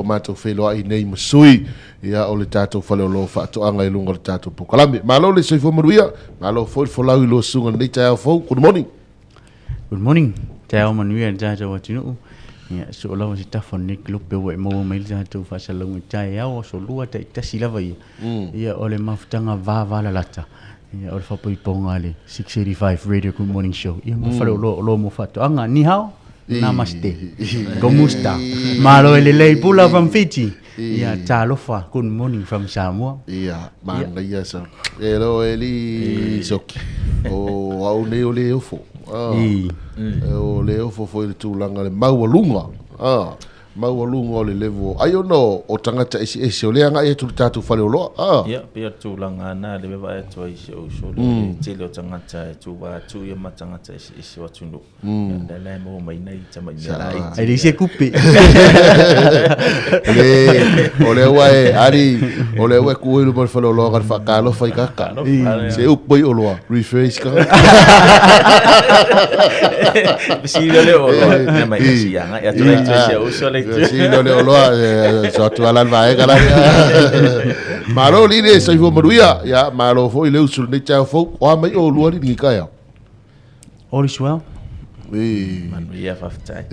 ua matou feiloai nei ma sui ia o le tatou faleoloa o faatoaga i luga o le tatou polokalame. Malo le soifua manuia, malo foi le folau i lua susuga i lenei taeao fou. Good morning. Good morning. Taeao manuia i le tatou atunuu. Ia, soo lava se tafa o lenei kelope ua e maua mai le tatou faasalalauga i taeao aso lua taitasi lava ia. Ia, o le mafutaga vavalalata. Ia, o le faapoipoga a le 685 Radio Good Morning Show. Ia, ma faleoloa oloa mo faatoaga. Ni hao, namaste, komusta, malo e lelei pula from Fiji. Ia, talofa, good morning from Samoa. Ia, manaia sa. E lo e li soki. O au nei o le ofo. Ah. O le ofo foi le tulaga le maualuga. Ah. Maualuga o le level. Ai ona o tagata eseese o lea agai atu i le tatou faleoloa. Ah. Ia, pei o le tulaga lena lea e vaai atu ai i si ou uso lea, le tele o tagata e tuva atu ia ma tagata eseese o atunuu. Ia, lea la e maua mai nai tamai mea laiti. E leai se tupe. Le, o lea ua e, ali, o lea ua e ku i luma o le faleoloa ka le faatalofa i kaka. Se upu i oloa, refresh ka. Sili o le oloa, nai mai ka sianga, ia tu lai tu sia uso lai tu. Sili o le oloa, so atu ala le vaega la. Malo li le soifua manuia, ia malo foi le usu lenei taeao fou. O a mai oulua li ni ka ia. All is well. Manuia faafetai.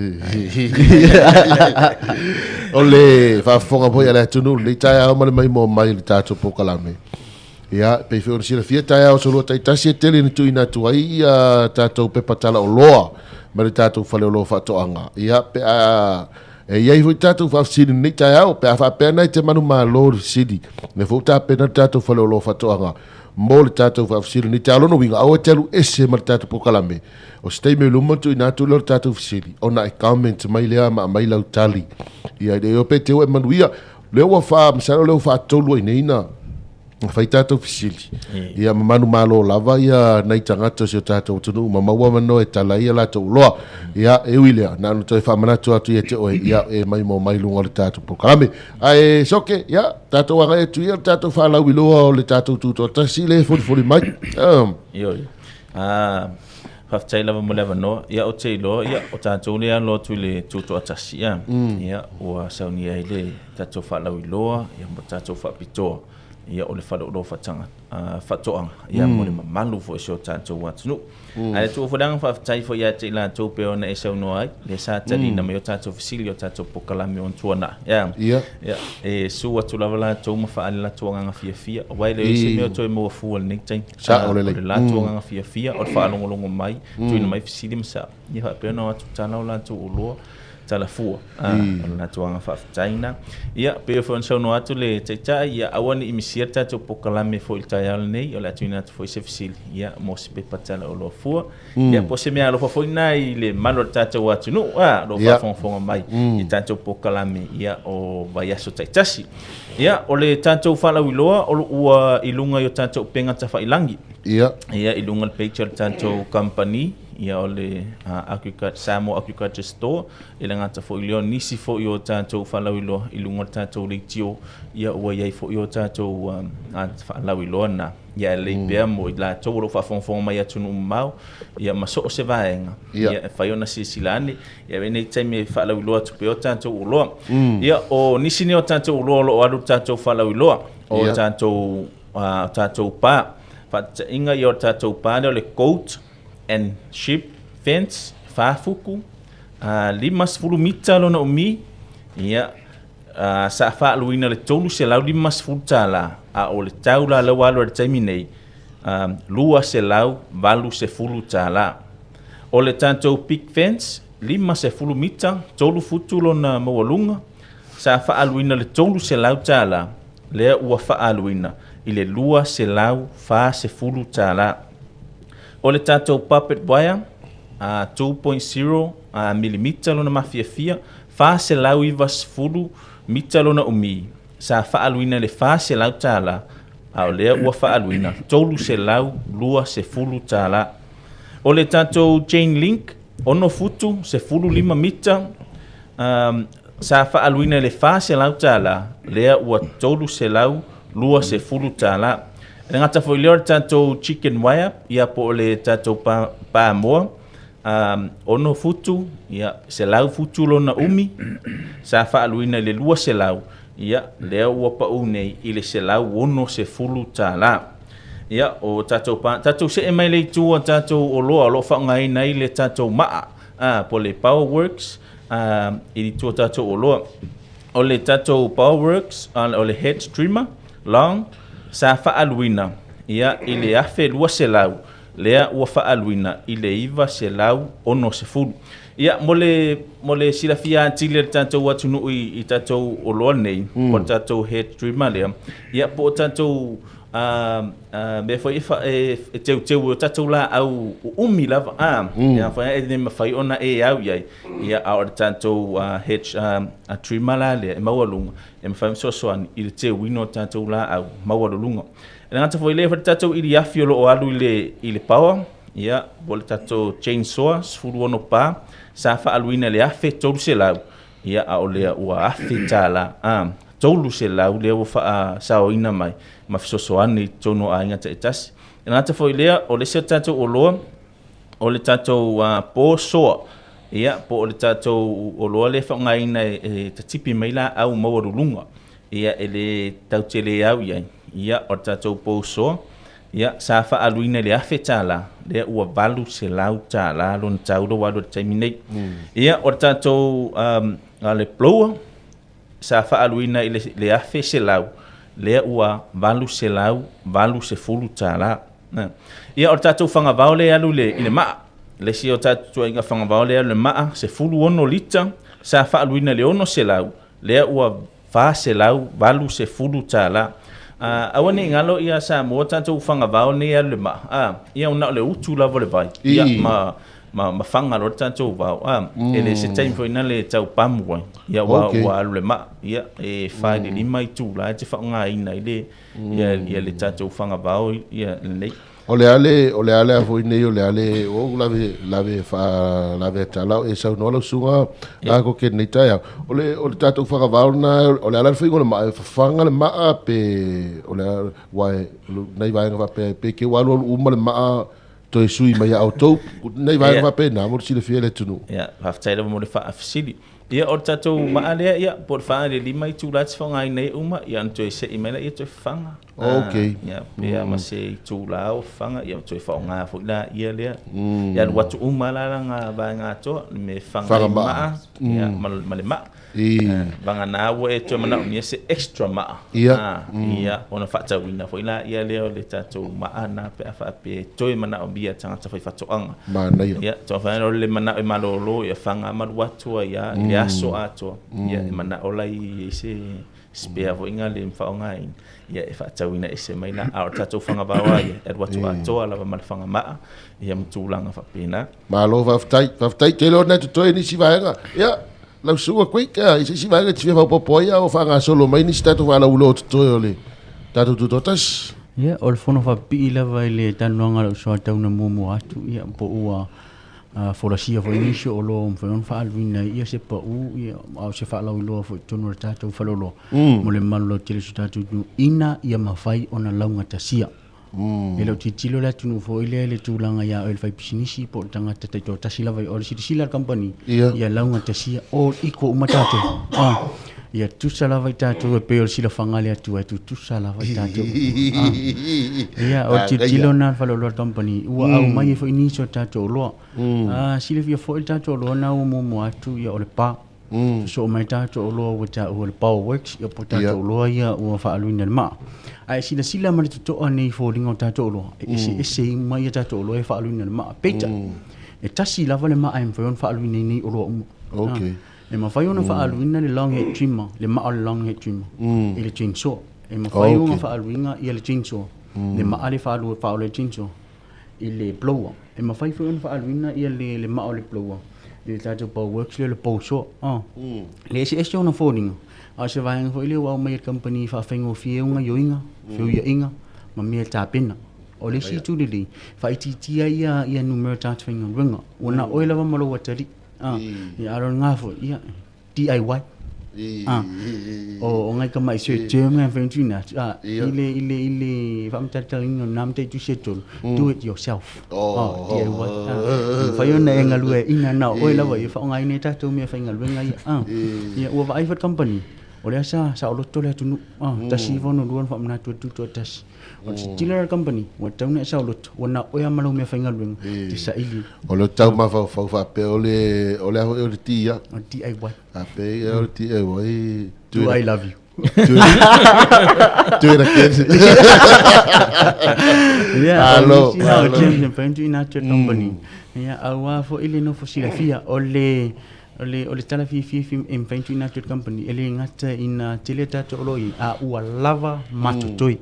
O le faafofoga foi a le atunuu lenei taeao ma le maimoa mai i le tatou polokalame. Ia, e pei foi ona silafia taeao aso lua taitasi e tele ina tuuina atu ai ia tatou pepa talaoloa ma le tatou faleoloa faatoaga. Ia, pe a e i ai foi tatou faafesili lenei taeao, pe a faapea na e te manumalo i le fesili, lea foi ua tapena le tatou faleoloa faatoaga mo le tatou faafesili lenei taeao. O lona uiga, aua e te alu ese ma le tatou polokalame. O se taimi o luma ona tuuina atu lea o le tatou fesili, ona e comment mai lea ma aumai lau tali. Ia, e le iloa pe te i ua e manuia. Lea ua faa, masalo lea ua faatolu ai nei na fai tatou fesili. Ia ma manumalo lava ia nai tagata o si o tatou atunuu ma maua avanoa e tala ai a latou oloa. Ia, e ui lea, na ona toe faamanatu atu ia te oe, ia e maimoa mai luga o le tatou polokalame. Ae Soke, ia, tatou agai atu ia le tatou faalauiloa o le tatou tutoatasi lea e folifoli mai. Ioe. Ah, Faafetai lava mo le avanoa. Ia, ou te iloa, ia, o tatou lea e alo atu i le tutoatasi, ia. Ia, ua saunia ai le tatou faalauiloa, ia, ma tatou faapitoa, ia, o le faleoloa faataga, faatoaga, ia, mo le mamalu foi o si o tatou atunuu. Ae tuua foi le agaga faafetai foi ia te i latou pei ona e saunoa ai, lea sa taliina mai o tatou fesili, o tatou polokalame o ona tuanai. Ia, ia, e susu atu lava latou ma faaali latou agaga fiafia, aua e leai se mea o toe maua fua i lenei taimi. Sao lelei. O le latou agaga fiafia, o le faalogologo mai, tuuina mai fesili ma sao, ia faapea ona o atu tala o latou oloa, tala fua. O le latou agaga faafetai lena. Ia, pei foi ona saunoa atu le Taitai, ia aua ne i misia le tatou polokalame foi i le taeao lenei, o le a tuuina atu foi se fesili, ia, mo se pepa tala oloa fua. Ia, po o se meaalofa foi lena i le mamalu o le tatou atunuu, o lo o faafogafoga mai i tatou polokalame, ia, o vaiaso taitasi. Ia, o le tatou faalauiloa o lo ua i luga i o tatou upega tafailagi. Ia. Ia, i luga o le page o le tatou company, ia o le uh, Samoa Agriculture Store, e le gata foi i lea o nisi foi o tatou faalauiloa i luga o le tatou leitio, ia ua i ai foi o tatou uh, faalauiloa na. Ia e lelei pea mo i latou o lo o faafogafoga mai i atunuu mamao, ia ma so o se vaega, ia e fai ona silasila ane. Ia e nei taimi e faalauiloa atu pea o tatou oloa. Ia o nisi nei o tatou oloa o lo o alu i le tatou faalauiloa, o tatou, tatou pa. Faataitaiga ia o le tatou pa lea o le goat and sheep fence, 4 futu, 50 mita lona umi, ia sa faaaluina i le $350, a o le tau la lea ua alu ai i le taimi nei, $280. O le tatou pig fence, 50 mita, 3 futu lona maualuga, sa faaaluina i le $300, lea ua faaaluina i le $240. O le tatou barbed wire, 2.0 milimita lona mafiafia, 490 mita lona umi, sa faaaluina i le $400, a o lea ua faaaluina $320. O le tatou chain link, 6 futu, 15 mita, um, sa faaaluina i le $400, lea ua $320. E le gata foi i lea o le tatou chicken wire, ia po o le tatou pa, pamoa, 6 futu, ia, 100 futu lona umi, sa faaaluina i le 200, ia, lea ua pau nei i le $160. Ia, o tatou pa, tatou see mai le itu o tatou oloa o lo o faaaogaina ai le tatou maa, a, po o le Power Works, a, i le itu o tatou oloa. O le tatou Power Works, a, o le hedge trimmer, long, sa faaaluina, ia, i le $1,200, lea ua faaaluina i le 960. Ia, mo le, mo le silafia atili e le tatou atunuu i, i tatou oloa nei, mm. po o le tatou head trimmer lea, ia, po o tatou uh, uh, mea foi e, fa, e, e teuteu o tatou laau uumi lava, a, mm. ia, foi e le mafai ona e au i ai, ia, a o le tatou uh, hedge uh, trimmer la lea, e maualuga, e mafai ona fesoasoani i le teuina o tatou laau maualuluga. E le gata foi i lea, foi le tatou iliafi o lo o alu i le, i le power, ia, po o le tatou chainsaw 16 pa, sa faaaluina i le $1,300, ia, a o lea ua $1,000, a, 300 lea ua faasaoina mai ma fesoasoani i totonu o aiga taitasi. E le gata foi i lea, o le isi o tatou oloa, o le tatou uh, po soa, ia, po o le tatou oloa lea e faaaogaina e, e tatipi mai laau maualuluga, ia, e le tau tele au i ai, ia, o le tatou po soa, ia, sa faaaluina i le $1,000, lea ua $800 lona tau lea ua alu i le taimi nei. Mm. Ia, o le tatou um, le blower, sa faaaluina i le, le $1,100, lea ua $880. Ia, o le tatou fagavao lea e alu i le, i le maa, le isi o tatou tuaiga fagavao lea e alu i le maa, 16 lita, sa faaaluina i le 600, lea ua $480. Uh, aua ne i galo ia Samoa tatou fagavao nei e alu i le maa, ah, ia ona o le utu lava o le vai, ia, ma, ma, ma faga loa le tatou vao. Ah, mm. E le se taimi foi na le tau pamu ai. Ia ua, okay. ua alu le maa. Ia, e fai mm. le lima itula e te faaaogaina i le, mm. ia, ia le tatou faga vao ia lenei. O le ale, o le ale a foi nei, o le ale, o lave, lave, fa, lave tala, e saunoa lau susuga, a ko ke nei taeao. O le, o le tatou faga vao na, o le ala le faiga o le maa, e fafaga le maa, pe, o le, ua e, nai vaega faapea, pe ke ua alualu uma le maa, toe sui mai ia outou, nai vaega faapena mo le silafia e le atunuu. Ia, faafetai lava mo le faafesili. Ia, o le tatou maa lea, ia, po o le fa i le lima itula e te faaaogaina ai uma, ia ona toe sei mai lea, toe fafaga. Okay. Ia, pe a ma se itula o fafaga, ia toe faaaoga foi laia lea. Ia alu atu uma la lana vaega atoa, le mea e faga ai maa, ia, ma le maa. I. Vagana ua e toe manaomia se extra maa. Ia. Ia, ona faatauina foi laia lea o le tatou maa na pe a faapea e toe manaomia e tagata faifaatoaga. Manaia. Ia, taumafai o le manao e malolo, ia faga malu atu ai lava i le aso atoa. Ia, e manao la i ai se spare foi na le faaaogaina, ia e faatauina ese mai la. A o le tatou fagavao lava ia, e alu atu atoa lava ma le fagamaa, ia ma tulaga faapena. Malo faafetai, faafetai tele ona e totoe nisi vaega. Ia, lau susuga Quick, i se isi vaega e te fia faaopoopo ai a o faagasolo mai nisi tatou faalauiloa o totoe o le tatou Tutoatasi. Ia, o le fono faapipii lava i le talanoaga a lou soatau na muamua atu, ia, po ua uh, folasia foi nisi o oloa ua mafai ona faaaluina ai ia se pau, ia, a o se faalauiloa foi i totonu o le tatou faleoloa mm. mo le mamalu lautele o si o tatou atunuu, ina ia mafai ona laugatasia. Mm. E le o tilotilo le atunuu foi lea i le tulaga ia oe le faipisinisi po o le tagata taitoatasi lava i o le silasila le kamupani Ia. ia laugatasia all equal uma tatou. Ah, ia tutusa lava i tatou e pei o le silafaga a le Atua e tutusa lava i tatou. Ah. Ia, o le tilotilo lena a le faleoloa le kamupani ua aumai ai foi nisi o tatou oloa. Ah, silafia foi le tatou oloa na ua muamua atu ia o le pa. Mm. Sosoo mai tatou oloa ua taua le Power Works, ia po tatou yeah. oloa ia ua faaaluina le maa. Ae silasila ma le totoa nei i foliga o tatou oloa, e ese ese uma ia tatou oloa e faaaluina le maa. Peitai, mm. e tasi lava le maa e mafai ona faaaluina i nei oloa uma. Okay. Ah, e mafai ona mm. faaaluina le long head trimmer, le maa o le long head trimmer, mm. i le chainsaw. E mafai okay. ona faaaluina ia le chainsaw, mm. le maa le faalua faaola i le chainsaw. i le blower. E mafai foi ona faaaluina ia le, le maa o le blower i le tatou power works lea o le pole saw. Oh. Mm. Le eseese ona foliga, a o se vaega foi lea ua aumai e le kamupani e faafaigofie ai gaioiga, mm. feuiaiga ma mea e tapena. O le isi itu lelei, faaitiitia ia, ia numera tagata faigaluega. Ua na oe lava ma lou atalii. Ah, ia, a o lena foi, ia, DIY. Ah, o ngai ka mai se term ngai whai tuina atu. Ah, i le i le i le whaamatalatalaina o nā matai tusi e tolu, do it yourself. Oh, DIY. Ah, whai ona e ngalue ina na oe lava i whaongaina e tātou mea whaingaluenga ia. Ah, ia ua vaai whai company. O lea sa sa oloto le atunuu. Ah, 1962 na whaamanatu atu tuatasi. O le tila company, ua tau na e saoloto, ua na oe a ma lau meafaigaluega, te saili. O le tau mafaufau faapea o le, o le a foi o le ti ia. O le DIY. Faapea ia o le DIY. Do I love you? Do it again. Yeah, o nisi na o James e mafai ona tuuina atu e le company. Ia, aua foi le nofo silafia o le O le, o le tala fiafia e mafai ona tuuina atu e le kamupani, e le gata ina tele a tatou oloa i ai, a ua lava ma totoe.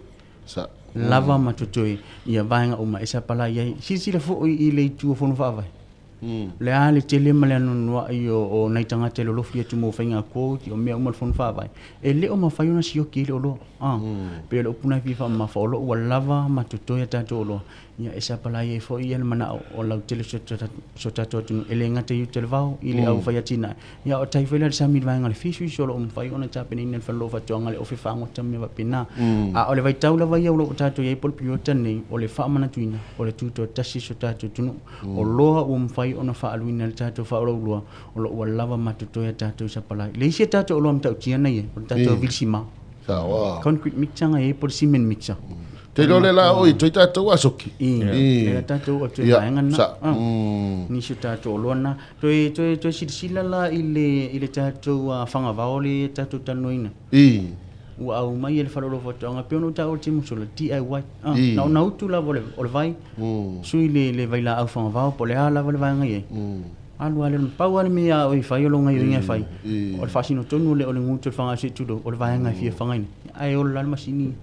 Sa. Lava ma totoe ia vaega uma e sapala i ai. Silasila foi i le itu o Fono Faavae. O le a le tele ma le anoanoai o, o nai tagata e lolofi atu mo faiga quote, o mea uma o le Fono Faavae, e le o mafai ona sioki ai le oloa. A, pei o le upu lena e fia faamamafa, o lo o ua lava ma totoe a tatou oloa. Ia, e sapalai ai foi ia le manao o lautele so tatou atunuu, e le gata i uta i le vao, i le au fai atinae. Ia, o tai foi la le sami i le vaega o le fisheries o lo o mafai ona tapenaina e le Fale Faatoaga le ofe fagota ma mea faapena. A o le vaitau lava ia o lo o tatou i ai po o le piriota lenei, o le faamanatuina o le tutoatasi o so tatou atunuu. O loa ua mafai ona faaaluina e le tatou faaulaulua, o lo o ua lava ma totoe a tatou sapalai. Le isi a tatou oloa matautia na i ai, o le tatou vilisima. Concrete mixer na i ai po o le cement mixer. Te iloa le la oi, toi tātou asoki. I, le tātou o toi vaenga na. Nisi o tātou oloa na. Toe, toe, toe silasila la i le, i le tātou whangawao le tātou talanoaina. I. Ua au mai e le fale o faatoaga, pei ona ou taua i le taimi ua sola, DIY. Na ona utu lava o le, o le vai, sui le, le vailaau whangawao, po o le a lava le vaega i ai. Alu lava lea, pau lava le mea a oe e fai o lou gaioiga e fai, o le faasino tonu o le, o le gutu o le fagao se i tulou, o le vaega e fia fagaina. Ae ola la le masini.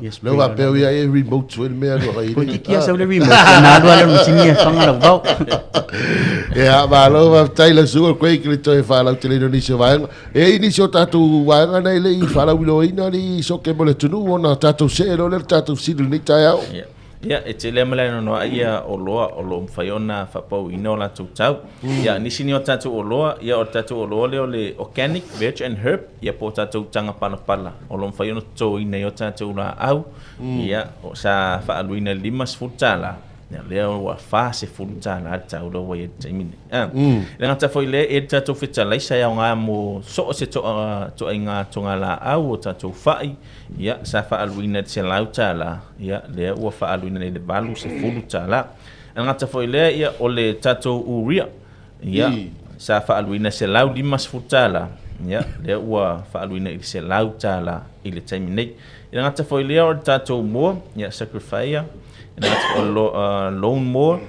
Yes, Leo faapea o ia e remote foi le mea lua kai. Ko tiki asa le remote na alu ala masini e fanga lau vao. Ia, malo faafetai lau susuga Craig i le toe faalauteleina o nisi o vaega. E i nisi o tatou vaega nei le i faalauiloaina le soke mo le atunuu ona tatou see loa lea le tatou fesili i lenei taeao. Yeah. Ia, e tele lava ma le anoanoai ia oloa o lo o mafai ona faapauina o latou tau. Ia, nisi nei o tatou oloa, ia o le tatou oloa lea o le organic veg and herb, ia po o tatou taga palapala o lo o mafai ona totoina ai o tatou laau. Ia, sa faaaluina i le $50, ia lea ua $40 le tau lea ua i ai i le taimi nei. A, e le gata foi i lea, e i ai le tatou fetalaisa e aoga mo so o se toaiga togalaau o tatou fai, Ia, sa faaaluina i le $100, ia, lea ua faaaluina nei i le $80. E le gata foi i lea, ia, o le tatou urea, ia, sa faaaluina i le $150, ia, lea ua faaaluina i le $100 i le taimi nei. E le gata foi i lea, o le tatou moa, ia, sacrifier, e le gata foi o le lawn mower,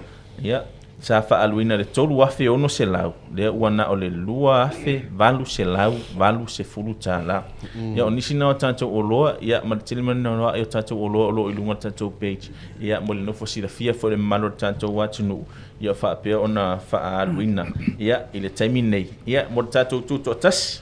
Ia, sa faaaluina i le $3,600, lea ua na o le $2,880. Ia, o nisi na o tatou oloa, ia, ma le tele mai o o tatou oloa o lo o i luga o le tatou page, ia, mo le nofo silafia foi e le mamalu o le tatou atunuu, ia, faapea ona faaaluina, ia, i le taimi nei, ia, mo le tatou tutoatasi.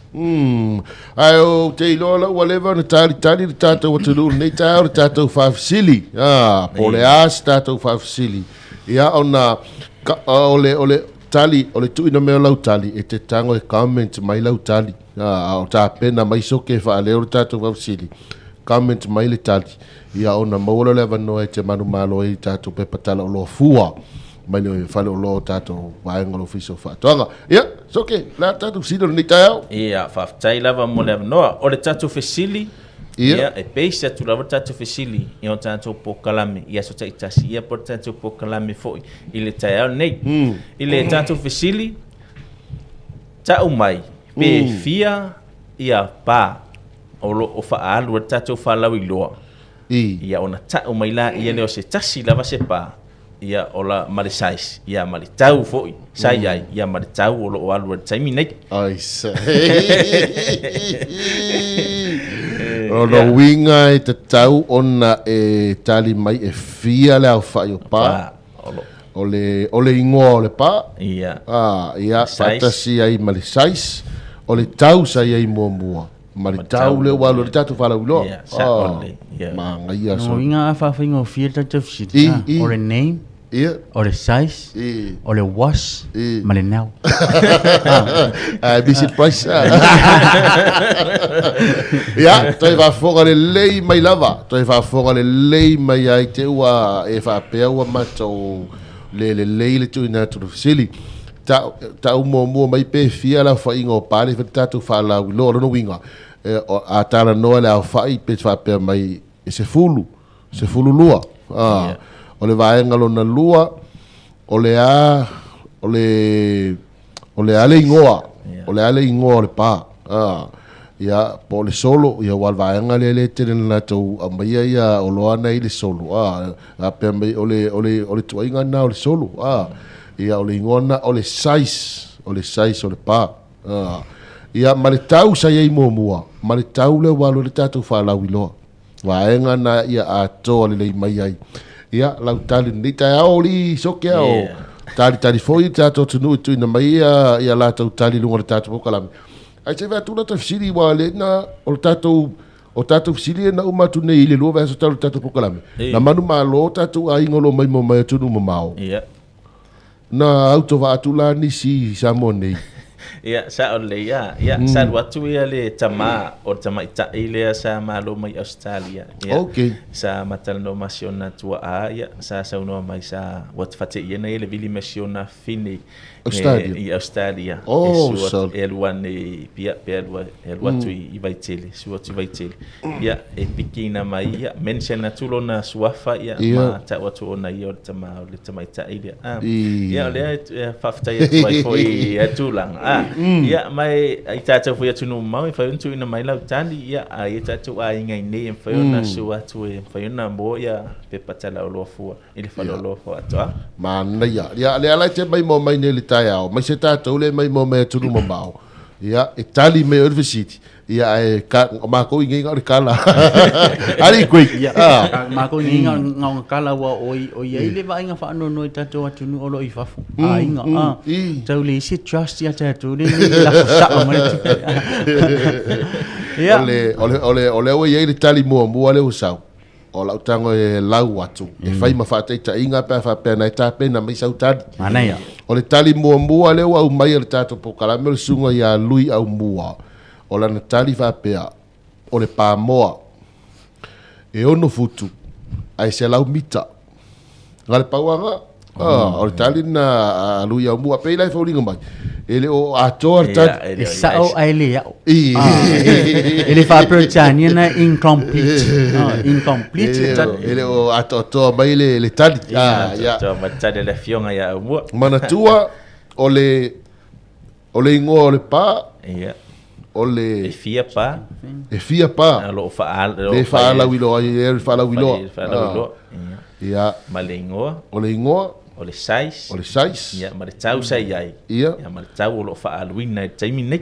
Ae ou te iloa la ua leva ona talitali le tatou atunuu i lenei taeao le tatou faafesili, po o le a se tatou faafesili. Ia ona ka, o le o le tali o le tuuina mai o lau tali e te tago e comment mai lau tali a o tapena mai soke e faaleo le tatou faafesili comment mai le tali ia ona maua lea o le avanoa e te manumalo ai i tatou pepa tala oloa fua mai le fale oloa o tatou vaega o le Ofisa o Faatoaga. Ia, soke, le a le tatou fesili o lenei taeao? Ia, faafetai lava mo le avanoa. O le tatou fesili, Ia, e base atu lava le tatou fesili i o tatou polokalame i aso taitasi, ia po o le tatou polokalame foi i le taeao lenei. I le tatou fesili, tau mai pe fia ia pa o lo o faaalu ai le tatou faalauiloa. Ia ona tau mai laia lea o se tasi lava se pa ia o la ma le size ia ma le tau foi sa i ai ia ma le tau o lo o alu ai le taimi nei. Ai sa. O lona uiga e tatau ona e tali mai e fia le aofai o pa. O le o le igoa o le pa. Ia. Ah, ia faatasi ai ma le size. O le tau sa i ai muamua. Ma le tau lea ua alu ai le tatou faalauiloa. Ia, sa ole. Ia. Manaia so. Lona uiga a faafaigofie le tatou fesili, o le name. Ia. O le size, I. o le was, I. ma le now. Ae misi le price. Ia, toe faafofoga lelei mai lava. Toe faafofoga lelei mai ai te ua e faapea ua matou le lelei le tuuina atu o le fesili. Ta, tau muamua mai pe fia le aofaiga o pa le fai le tatou faalauiloa. O lona uiga, e, o, a talanoa i le aofai pe faapea mai e 10, 12. A, o le vaega lona lua, o le a, o le, o le a le igoa, o le a le igoa o le pa. A, ia, po o le solo, ia, aua o le vaega lea lea e tele ina latou aumaia ia oloa na i le solo. A, faapea mai, o le, o le, o le tuuaiga lena o le solo. A, ia, o le igoa lena, o le size, o le size o le pa. A, ia, ma le tau sa i ai muamua, ma le tau lea ua alu ai le tatou faalauiloa. Vaega na ia atoa lelei mai ai. Ia, lau tali lenei taeao o li soke o Yeah. tali tali foi tatou atunuu i tuuina mai ia, ia latou tali i luga o le tatou polokalame. Ae se i vaai atu la ta fesili ua le na o le tatou o tatou fesili ia na uma atu nei i le lua vaiaso talu le tatou polokalame. Ei. Na manumalo tatou aiga o lo o maimoa mai atunuu mamao. Yeah. Na autovaa atu la nisi i Samoa nei. Ia, sao lelei a. Ia, sa alu atu ia le tama o le tamaitai lea sa malo mai Australia. Ia, Okay. sa ma talanoa ma si ona tuaa, ia, sa saunoa mai sa ua fateia nei le vili ma si ona fine Australia. i Australia. Oh, e sua, so- e alu ane i Apia, pe alu, e alu atu i Vaitele, sua atu i Vaitele. Ia, e pikina mai, ia, mention atu lona suafa, ia, Ia. ma tau atu ona ia o le tama o le tamaitai lea. Ah, I. ia, o lea e faafetai atu ai foi i ia tulaga. Ah, ia, ma e, i tātou foi atunuu mamao, e mafai ona tuuina mai lau tali, ia, a ia tātou aiga i nei, e mafai ona sua atu, e mafai ona maua ia pepa talaoloa fua, i le faleoloa faatoaga. Manaia. Ia, lea la e te maimoa mai nei i le taeao, mai se tatou le maimoa mai atunuu mamao. Ia, e tali mai oe le fesili. Ia, ae ka, o makou i nei na o le kala. Ali Craig. Ia, Ah. makou i nei na o kala ua o i, o i ai le vaaiga faanoanoa i tatou atunuu o lo o i fafo. Aiga, ah. Tau leai se trust ia tatou le nei e lafo sao mai le tupe. Ia. O le, o le, o le, o lea ua i ai le tali muamua lea ua sau. O lau tago e lau atu, e fai ma faataitaiga pe a faapea na e tapena mai sau tali. Manaia. O le tali muamua lea ua aumai e le tatou polokalame o le susuga ia Lui Aumua, o lana tali faapea, o le pamoa e 6 futu ae 100 mita. Na le pau lava lena. Ah, o le tali lena a Lui Aumua. Pei la e foliga mai, e le o atoa le tali. Ia, e E le o sao iai. ae le ao. I. E le faa-Peretania na incomplete. Ah, incomplete le tali. E le o atoatoa mai le, le tali. Ah, ia. Atoa ma le tali a le afioga ia Aumua. Manatua, o le, o le igoa o le pa, Ia. o le... E fia pa. E fia pa. O lo o faa... Le faalauiloa ai, le faalauiloa. Faalauiloa. Ia. Ia. Ma le igoa. O le igoa. O le size. O le size. Ia, ma le tau sa i ai. Ia. Ia, ma le tau o lo o faaaluina i le taimi nei.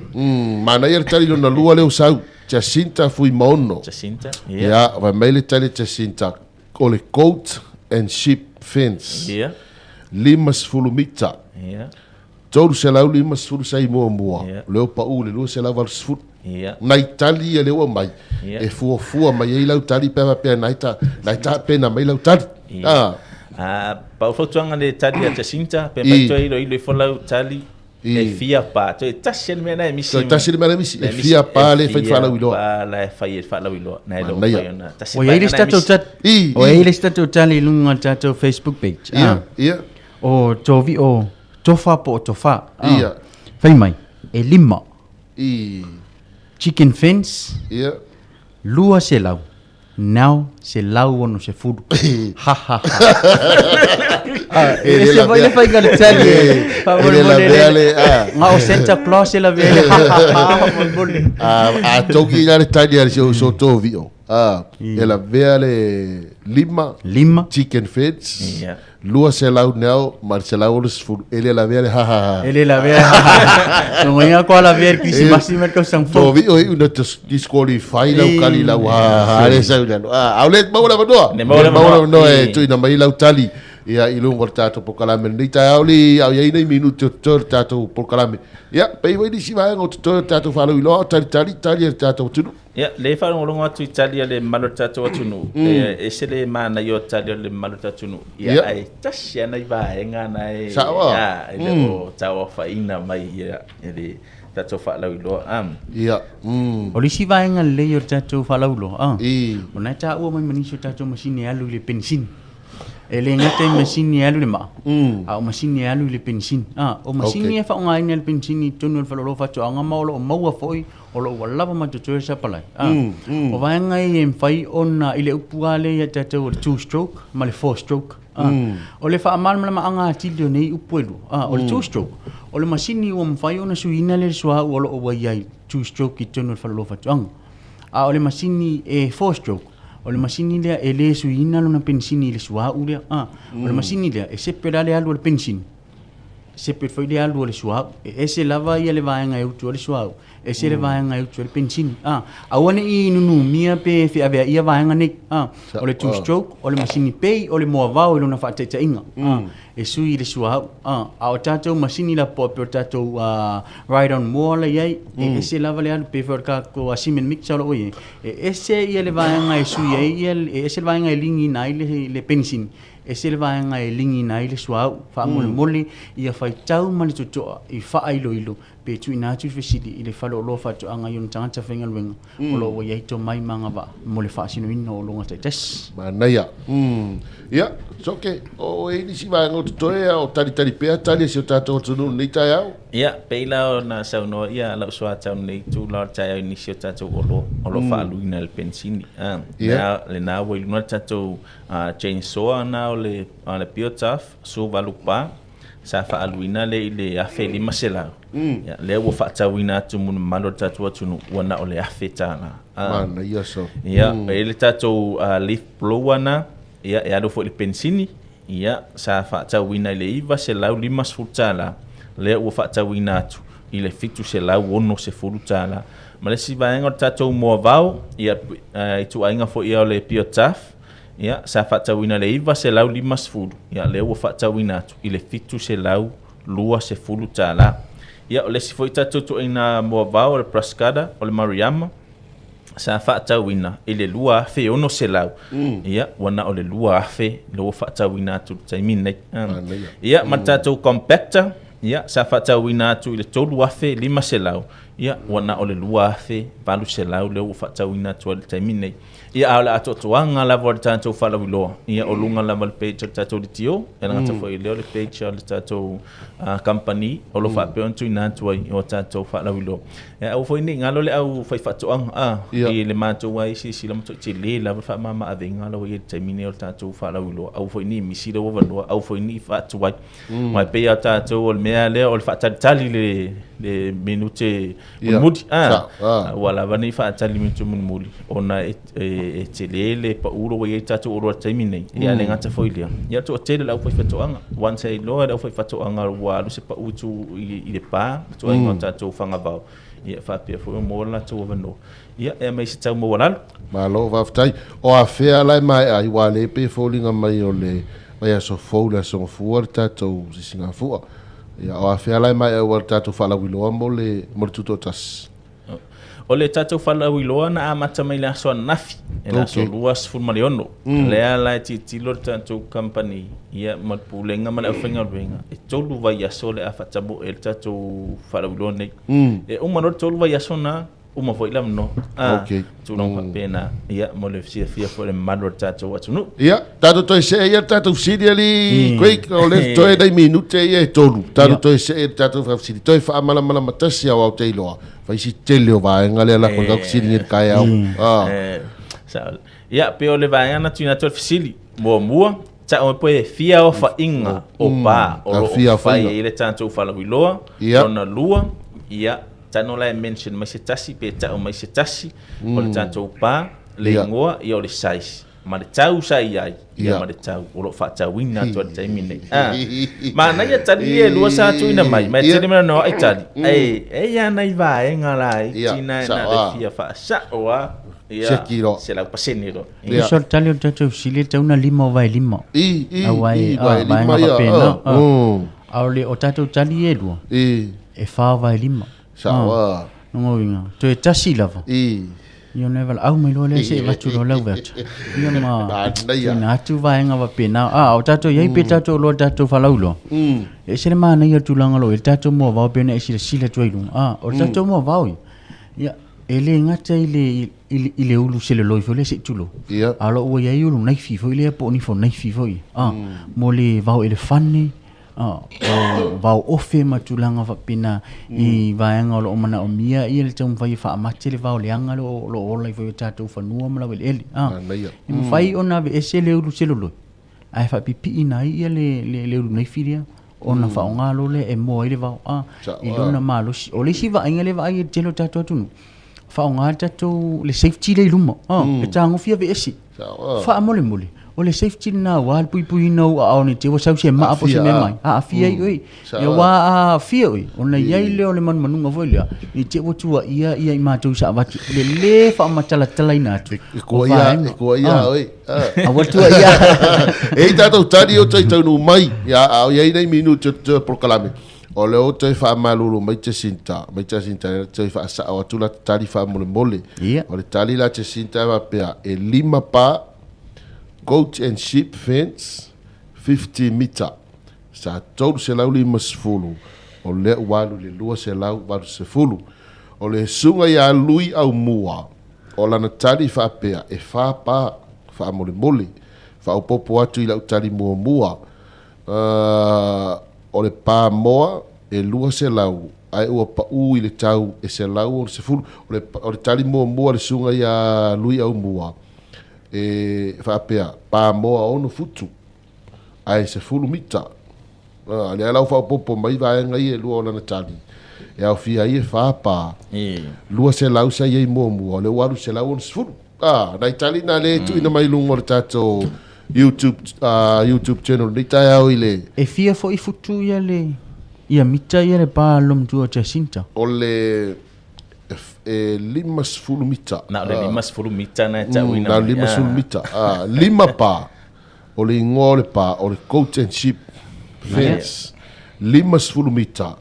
Manaia le tali lona lua lea ua sau. Jacinta Fuimaono. Jacinta. Ia. Ia, fai mai le tali a Jacinta, o le goat and sheep fence. Ia. 50 mita. Ia. 350 sai muamua, Ia. o lea ua pau i le 280. Ia. Nai tali ia lea ua aumai, Ia. e fuafua mai ai lau tali pe a faapea nai ta, nai tapena mai lau tali. Ia. Ah. Ah, pau fautuaga le tali a Jacinta, pe mafai I. toe iloilo ifo lau tali I. e fia pa. Toe tasi le mea na e misi. Toe tasi le mea na e misi, Na e fia pa le e fai fia faalauiloa. pa la e fai e faalauiloa. Na e le o Manaia. mafai ona tasi Ua i ai le vaega isi na e tatou misi. tali. I, Ua i ai i. le isi tatou tali i luga o le tatou Facebook page. Ia, Ah. ia. O Tovi o Tofa po o Tofa. Ah. Ia. Fai mai, e lima. I. Chicken fence. Ia. 200. Now, 160. Ha ha ha. Ah, E le e se foi lavea. le faiga le tali. E Faamolemole le lavea le. le, ah. Nga o Santa Claus e lavea le ha ha ha faamolemole. Ah, a togi la le tali a le si o so Tovi o. Ah, e lavea le lima. Lima. Chicken fence. Ia. 200 neo ma le 160. E le lavea le ha ha ha. E le lavea ha ha ha. Logoina koa lavea le Krisimasi ma le tausaga fou. Tovi o iu na disqualify lau kali lau ha ha ha le sau i lalo. Ah, au le maua le avanoa. Ne maua le Ne maua le avanoa. avanoa e tuuina mai lau tali. Ia, i luga o le tatou polokalame lenei taeao li, a o i ai nei minute o totoe o le tatou polokalame. Ia, pei foi nisi vaega o totoe o le tatou faalauiloa o talitali tali a le tatou atunuu. Ia, lea e faalogologo atu i tali a le mamalu o le tatou atunuu, e ese le manaia o tali a le mamalu o le tatou atunuu. Ia, Ia. ae tasi lava nai vaega na e, Sao a? a, e le o tauaofaina mai ia, e le tatou faalauiloa. A. Ia, mm. O le isi vaega lelei o le tatou faalauiloa, a, I. o lena e taua mai ma nisi o tatou masini e alu i le penisini. E le gata i masini e alu i le maa, a o masini e alu i le penisini. A, o masini Okay. e faaaogaina e le penisini i totonu o le faleoloa faatoaga ma o lo o maua foi, o lo o ua lava ma totoe le sapalai. A, o vaega ia e mafai ona, i le upu lava lea ia tatou o le two stroke ma le four stroke. A, o le faamalamalamaga atili o nei upu e lua, a, o le two stroke, o le masini ua mafai ona suiina le suauu o lo o ua i ai two stroke i totonu o le faleoloa faatoaga. A o le masini e four stroke, o le masini lea e le suiina lona penisini i le suauu lea. A, o le masini lea e sepe la le alu a le penisini, sepe foi le alu a le suauu. E ese lava ia le vaega e utu ai le suauu, ese le vaega e utu ai le penisini. A, aua ne i nunumia pe feaveaia vaega nei. A, o le two stroke, o le masini pei o le moavao i lona faataitaiga. A, e sui i le suauu. A, a o tatou masini lapoa pei o le tatou ride on moa la i ai, e ese lava le alu, pei foi o le tatou cement mixer o lo o i ai, e ese ia le vaega e sui ai ia, e ese le vaega e ligiina ai le, le penisini, ese le vaega e ligiina ai le suauu. Faamolemole ia faitau ma le totoa i faailoilo pe tuuina atu le fesili i le faleoloa faatoaga i ona tagata faigaluega o lo o ua i ai tomai ma agavaa mo le faasinoina o ologa taitasi. Manaia. Mm. Ia, Soke, o e nisi vaega o totoe a o talitali pea tali a si o tatou atunuu i lenei taeao. Ia, pei la ona saunoa ia lau soatau lenei itula o le taeao i nisi o tatou oloa o lo o faaluina i le penisini. A, Ia. lena ua i luga le tatou chainsaw na o le, o le Biotaf 18 sa faaaluina lea i le $1,500. Ia, lea ua faatauina atu mo le mamalu o le tatou atunuu, ua na o le $1,000. A. Manaia so. Ia, e i ai le tatou leaf blower na, ia, e alu foi i le penisini, ia, sa faatauina i le $950, lea ua faatauina atu i le $760. Ma le isi vaega o le tatou moavao, ia, ituaiga foi ia o le Biotaf, Ia, sa faatauina i le $950, ia, lea ua faatauina atu i le $720. Ia, o le isi foi tatou ituaiga moavao o le Brascada, o le Mariama, sa faatauina i le $2,600. Ia, ua na o le $2,000 lea ua faatauina atu i le taimi lenei. Ia, ma le tatou compactor, ia, sa faatauina atu i le $3,500, ia, ua na o le $2,800 lea ua faatauina atu ai i le taimi lenei. Ia, a o le atoatoaga lava o le tatou faalauiloa, ia, o luga lava o le page o le tatou DTO, e le gata foi i lea o le page o le tatou company o lo o faapea ona tuuina atu ai i o tatou faalauiloa. Ae aua foi ne i galo le au faifaatoaga a, i le matou ai silasila matuai tele lava le faamama-avega la ua i ai i le taimi lenei o le tatou faalauiloa, aua foi ne i misi lou avanoa, aua foi ne i faatuai. Aua e pei lava o tatou o le mea lea o le faatalitali le le minute mulimuli a, aua lava ne i faatali le minute mulimuli ona e e tele le pau ua i ai tatou oloa i le taimi lenei. Ia ae le gata foi i lea, ia toatele le aufaifaatoaga. Once e iloa e le aufaifaatoaga ua alu se pau i tu i le pa, le ituaiga o tatou fagavao, ia e faapea foi ona maua le latou avanoa. Ia e aumai se tau maualalo. Malo faafetai. O afea la e maea ai aua lea e pei e foliga mai o le vaiaso fou le Aso Gafua le tatou sisigafua. Ia o afea la e maea ai aua le tatou faalauiloa mo le mo le tutoatasi. O le tatou faalauiloa na amata mai le aso ananafi, i le aso 26. Lea la e tilotilo le tatou company ia ma le Pulega ma le aufaigaluega, e tolu vaiaso o le a faatamoe ai le tatou faalauiloa nei. E uma loa le tolu vaiaso na, uma foi le avanoa. Okay. Tulaga faapena, ia, mo le silafia foi e le mamalu o le tatou atunuu. Ia, tatou toe see ia le tatou fesili alii Craig, o lea toe nai minute ia e tolu. Tatou toe see i le tatou faafesili. Toe faamalamalama tasi aua ou te iloa, fai si tele o vaega lea lako i lau fesili i le taeao. Sao. Ia, pei o le vaega na tuuina atu ai le fesili. Muamua, tau mai po e fia aofaiga o pa o lo o fai ai le tatou faalauiloa. Lona lua, ia, tano la e mention mai se tasi pe tau mai se tasi o le tatou pa, le igoa, ia o le size ma le tau sa i ai, ia ma le tau o lo o faatauina atu ai i le taimi lenei. Manaia tali ia e lua sa tuuina mai, ma e tele mea na ai tali, ae e i ai lava nai vaega laiti na e na o le fia faasao lava. Siaki loa. 100% loa. Ia. Tusa o le tali o le tatou fesili e tatau ona lima o vaelima. I, i, Aua e, i, a, vaelima vaega ia, faapena. a, A, mm. a o le, o tatou tali ia e lua, I, e fa o vaelima. sao, a. Lona uiga, toe tasi lava. I. Ia ona e valaau mai loa lea seia avatu loa lau veata. Ia ma Manaia. tuuina atu vaega faapena. A, o tatou i ai pe tatou iloa i le tatou falauiloa. E ese le manaia o le tulaga o lo o i ai le tatou moavao pei ona e silasila atu ai i luga. A, o le tatou moavao ia, ia, e le gata i le, i le, i le ulu seloloi foi lea se i tulou, Ia. a o lo o ua i ai ulu naifi foi lea po o nifo naifi foi ia, a, mo le vao elefane, a, o vao ofe ma tulaga faapena i vaega o lo o manaomia ia le taumafai e faamate le vao leaga lea o lo o ola ai foi i o tatou fanua ma laueleele. A, Manaia. e mafai ona aveese le ulu seloloi ae faapipiina ai ia le, le, le ulu naifi lea ona faaaoga loa lea e moa ai le vao a i lona malosi. O le isi vaaiga lea e vaai ai i le tele o tatou atunuu, faaaoga le tatou le safety lea i luma, a, e tagofi aveese. Faamolemole, o le safety lena aua le puipuiina o ou aao ne i te i ua sau se maa po o se mea mai, aafia ai oe. Aua a aafia oe, ona i ai lea o le manumanuga foi lea, ne i te i ua tuuaia ia i matou sa avatu i le lē faamatalatalaina atu E kua ia, e kua ia oe. Aua le tuuaia. E i tatou tali o toe taunuu mai, ia, a o i ai nei minute o te polokalame, o lea o toe faamalulu mai Jacinta, mai Jacinta e toe faasao atu la tali faamolemole. Ia. O le tali la Jacinta e faapea, e lima pa goat and sheep fence 50 mita sa 350, o lea ua alu i le 280. O le susuga ia Lui Aumua, o lana tali faapea, e fa pa faamolemole. Faaopoopo atu i lau tali muamua, o le pa moa e 200 ae ua pau i le tau e 160. O le, o le tali muamua a le susuga ia Lui Aumua, e faapea, pa moa ono futu ae 10 mita. A, lea la ua faaopoopo mai vaega ia e lua o lana tali, e aofia ai e fa pa, 200 sa i ai muamua, o lea ua alu 160. A, nai tali na lea e tuuina mai i luga o le tatou YouTube, YouTube channel lenei taeao i le. E fia foi futu ia le, ia mita ia le pa a le matua Jacinta. O le e 50 mita. Na o le 50 mita na e tauina mai. Na o le 50 mita. A, lima pa. O le igoa o le pa o le Goat and Sheep Fence. 50 mita.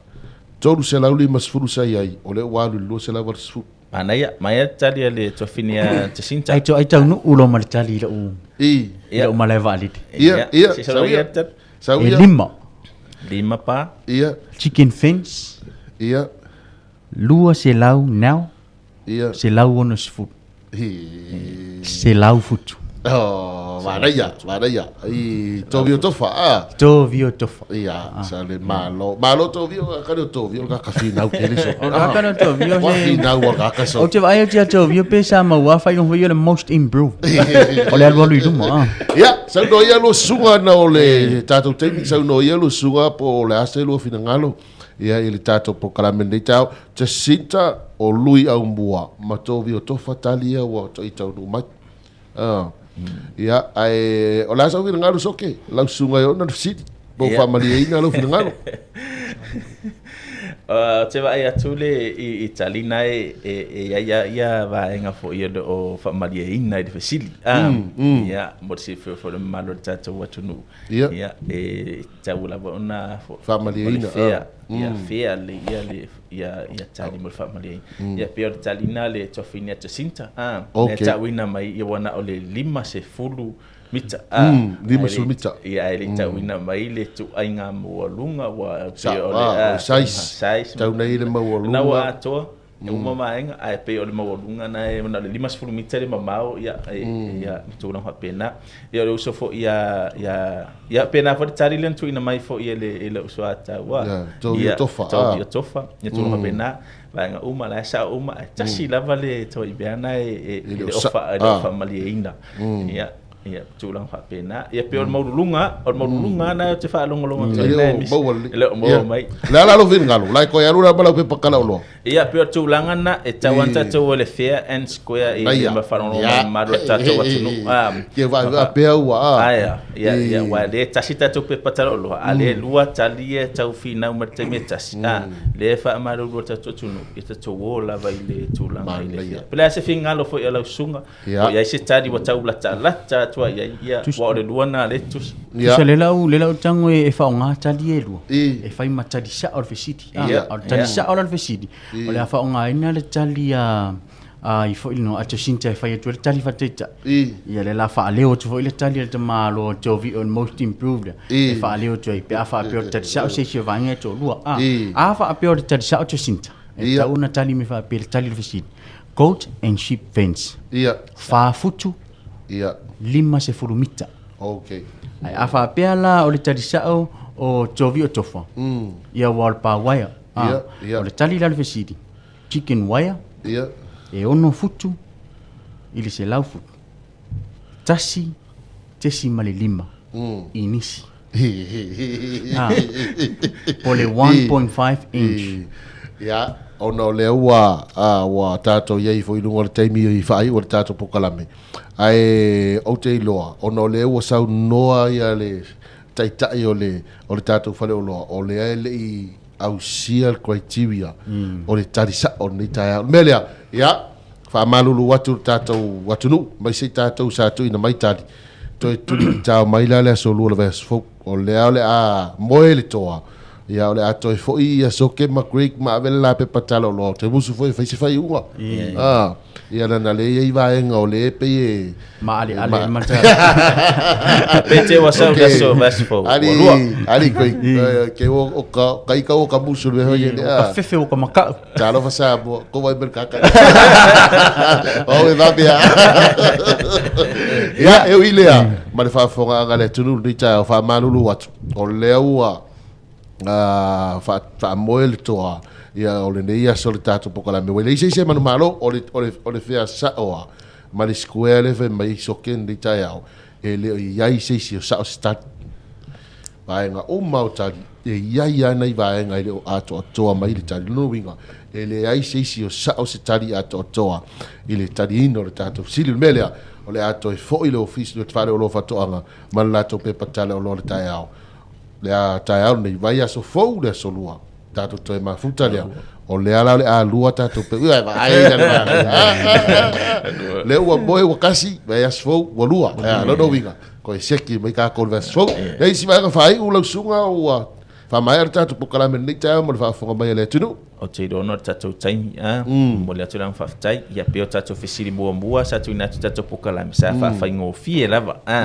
350 sa i ai, o lea ua alu i le 280. Manaia, manaia le tali a le tuafine a Jacinta. Ai, ai taunuu loa ma le tali i lou, I. i lou malae vaalele. Ia, ia, sau ia. Sau E ia. lima. Lima pa. Ia. Chicken fence. Ia. 200 now. Ia. 160. Hi. Selau futu. Oh, manaia, manaia. I Tovio Tofa, ah. Tovio Tofa. Ia, sa le malo. Malo Tovio, ka le Tovio ka ka finau ke le so. O ka ka le Tovio se. Finau o ka ka so. O te vaai atu ia Tovio pe sa maua whai no le most improved. O le alu alu i luma, ah. Ia, sau no ia lo suga na o le tatou taimi, sau no ia lo suga po o le asa lo finangalo. Ia i le tatou polokalame lenei taeao, Jacinta o Lui Aumua ma Tovio Tofa tali ia ua toi taunuu mai. Ah. Ia, ae o le a sau finagalo Soke, lau susuga e ona le fesili, po o faamalieina lau finagalo. Ou te vaai atu le i, i tali na e, e, e i ai ia, ia vaega foi o lo o faamalieina i le fesili. Ah, Ia, mo le silafia foi o le mamalu o le tatou atunuu. Ia. Ia, e tatau lava ona Faamalieina, fea, ia fea le, ia le, ia, ia tali mo le faamalieina. Ia, pei o le tali na le tuafine a Jacinta, a, Okay. na tauina mai, ia ua na o le 50 mita, a, 50 mita. Ia, ae le i tauina mai le tuaiga maualuga, ua Sa, pei o le, a, o le size. size. Tau nei le maualuga. Na ua atoa. E uma vaega, ae pei o le maualuga na e na o le 50 mita le mamao, ia, e, ia, ma tulaga faapena. Ia, o le uso foi ia, ia, ia, pena foi le tali lea na tuuina mai foi e le, e le uso a taua. Ia, Tovio Tofa, ah. Tovio Tofa, ia tulaga faapena. Vaega uma, la e sao uma, ae tasi lava le tauaivea na e, e, e le o fa, e le o faamalieina. Ia. Ia, tulaga faapena. Ia pei o le maualuluga, o le maualuluga lava lena ou te faalogologo atu ai E le na o e misi. maua lelei. E le o maua Ia. mai. O le a la lou finagalo? O la e toe alu la ma lau pepa talaoloa. Ia, pei o le tulaga lena, e tatau lava ona tatou o i le fair and square i le ma faalogologo mai le mamalu o le tatou atunuu. A, Ke vaai pea ua a. Aia, ia, ia, aua o lea e tasi tatou pepa talaoloa, a o lea e lua tali ia e tau finau mai i le taimi e tasi. A, lea e faamalulu e le tatou atunuu, ia tatou o lava i le tulaga i le fair. Po o le a se finagalo foi a lau susuga, Ia. O i ai se tali ua tau latalata atu ai i ai, ia, aua o le lua lena a lea tusi. Ia. Tusa lea lau, lea lau tago e, e faaaoga tali ia e lua. I. E fai ma tali sao o le fesili. Ah, Ia. o le tali sao la o le fesili. O le a faaaogaina le tali a a i foi le a Jacinta e fai atu ai le tali faataitai. I. Ia lea la faaleo atu foi le tali a le tamaloa Jovi o le most improved lea. I. E faaleo atu ai pe a faapea o le tali sao se isi o vaega e toalua. Ah, I. a faapea o le tali sao Jacinta. E Ia. tatau ona tali mai faapea le tali o le fesili. Goat and sheep fence. Ia. Fa futu. Ia. 50 mita. Okay. Ae a faapea la o le tali sao o Jovi o Tofa. Ia ua o le pa wire. Ah, Ia, ia. O le tali la o le fesili. Chicken wire. Ia. E 6 futu i le 100 futu. 1.5 inisi. Ah, po o le 1.5 inch. Ia, ona o lea ua, a, ua tatou i ai foi i luga o le taimi i faaiu o le tatou polokalame. Ae ou te iloa, ona o lea ua saunoa ia le taitai o le, o le tatou faleoloa, o lea e le i ausia le criteria o le tali sao o lenei taeao. O le mea lea, ia, faamalulu atu le tatou atunuu, mai se i tatou sa tuuina mai tali, toe tulimitao mai la le aso Lua o le vaiaso fou. O lea o le a moe le toa, ia o le a toe foi ia Soke ma Craig ma ave le la pepa talaoloa. Ou te musu foi e fai se faaiuga. Ah, ia leaga lea e i ai vaega o lea e pei e Maaleale ai ma le Pe te ua sau le aso vaiaso fou. Ua Ali, lua. ali Craig, ke o o ka ka ika o ka musu le mea foi O ka fefe o ka makau. Talofa Samoa, ko wai mea kaka. O e vave a. Ia, e ui lea, ma le faafofogaaga a le atunuu lenei taeao, faamalulu atu, o lea ua faamoe le toa, ia o lenei aso le tatou polokalame. Ua leai se isi e manumalo, o le, o le, o le fea sao a, ma le square lea e fai mai ai soke lenei taeao, e le o i ai se isi o sao se tali. Vaega uma o tali, e i ai lava nai vaega e le o atoatoa mai le tali. O lona uiga, e leai se isi o sao se tali atoatoa i le taliina o le tatou fesili. O le mea lea, o le a toe foi le Ofisa, le Fale o Faatoaga ma le latou pepa tala oloa le taeao. Le a taeao lenei, vaiaso fou le aso Lua. Tatou toe mafuta lea. O lea la o le a lua tatou pe... Ua, vaai la le manaia. Lea ua moe ua kasi, vaiaso fou ua lua. Lona uiga, koe siaki mai kākou i le vaiaso fou. Le isi vaega faaiu lau susuga ua faamaea le tatou polokalame lenei taeao mo le faafofoga mai a le atunuu. Ou te iloa ona o le tatou taimi, a, momoli atu le agaga faafetai. Ia pei o tatou fesili muamua sa tuuina atu i tatou polokalame, sa faafaigofie lava, a.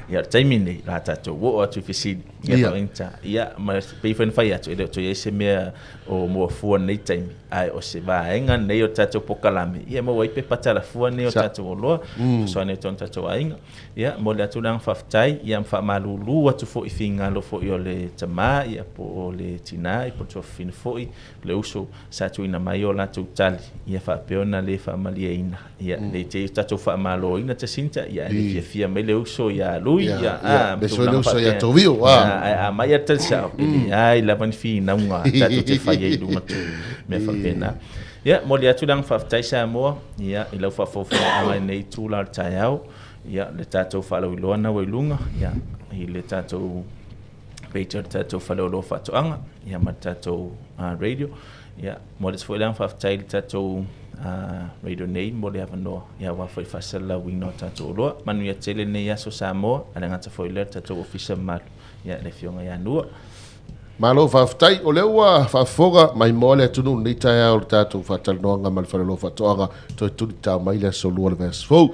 Ia o le taimi lenei, o le a tatou oo atu i fesili. Ia faafaigata. Ia, ma pei foi ona fai atu, e le o toe i ai se mea o muafua i lenei taimi, ae o se vaega lenei o le tatou polokalame, ia e maua ai pepa talafua nei o tatou oloa, fesoasoani atu ai i tatou aiga. Ia, momoli atu le agaga faafetai, ia ma faamalulu atu foi i finagalo foi o le tama, ia po o le tina, ia po o le tuafafine foi, le uso sa tuuina mai o latou tali, ia faapea ona le faamalieina. Ia, le te i tatou faamaloina Jacinta, ia e le fiafia mai le uso ia Lui, ia, a, Me soi le uso ia Tovio, a. Ae a mai a le tali sao, e leai lava ni finauga tatou te fai ai i luga atu mea faapena. Ia, momoli atu le agaga faafetai Samoa, ia, i lau faafogafoga i lenei itula o le taeao. Ia, le tatou faalauiloa na ua i luga, ia, i le tatou page o le tatou faleoloa faatoaga, ia, ma le tatou radio. Ia, momoli atu foi le agaga faafetai i le tatou radio nei mo le avanoa, ia, aua foi le faasalalauina o tatou oloa. Manuia tele lenei aso Samoa, ae le gata foi i lea le tatou ofisa mamalu, ia, le Afioga ia Nua. Malo faafetai, o lea ua faafofoga maimoa le atunuu i lenei taeao i le tatou faatalanoaga ma le Faleoloa Faatoaga, toe tulitao mai le aso Lua o le vaiaso fou.